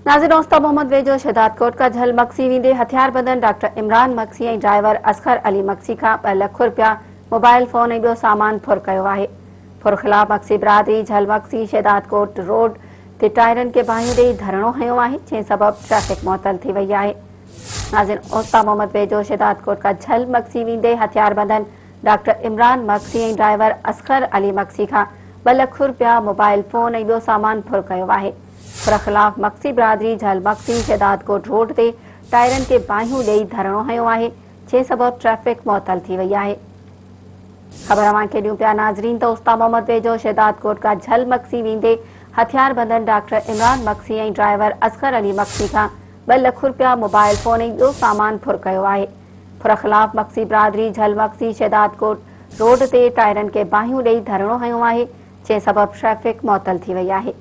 ناظر اوستا محمد ويجهو شهدادڪوٽ کان جهل مگسي ويندي هٿياربندن ڊاڪٽر عمران مگسي ۽ ڊرائيور اصغر علي مگسي کان ٻه لک رپيا، موبائل فون ۽ ٻيو سامان ڦر ڪيو آهي. ڦر خلاف مگسي برادري جهل مگسي شهدادڪوٽ روڊ تي ٽائرن کي باهيون ڏئي ڌرڻو هنيو آهي جنهن سبب ٽريفڪ معطل ٿي وئي آهي. ناظر اوستا محمد ويجهو شهدادڪوٽ کان جهل مگسي ويندي هٿياربندن ڊاڪٽر عمران مگسي ۽ ڊرائيور اصغر علي مگسي کان ٻه لک رپيا، موبائل فون ۽ ٻيو سامان ڦر ڪيو آهي. ڦر خلاف مگسي برادري جهل مگسي شهدادڪوٽ روڊ تي ٽائرن کي باهيون ڏئي ڌرڻو هنيو آهي جنهن سبب ٽريفڪ معطل ٿي وئي آهي. خبر اوهان کي ڏيون پيا ناظرين ته اوستا محمد ويجهو شهدادڪوٽ کان جهل مگسي ويندي هٿياربندن ڊاڪٽر عمران مگسي ۽ ڊرائيور اصغر علي مگسي کان ٻه لک رپيا، موبائل فون ۽ ٻيو سامان ڦر ڪيو آهي. ڦر خلاف مگسي برادري جهل مگسي شهدادڪوٽ روڊ تي ٽائرن کي باهيون ڏئي ڌرڻو هنيو آهي جنهن سبب ٽريفڪ معطل ٿي وئي آهي.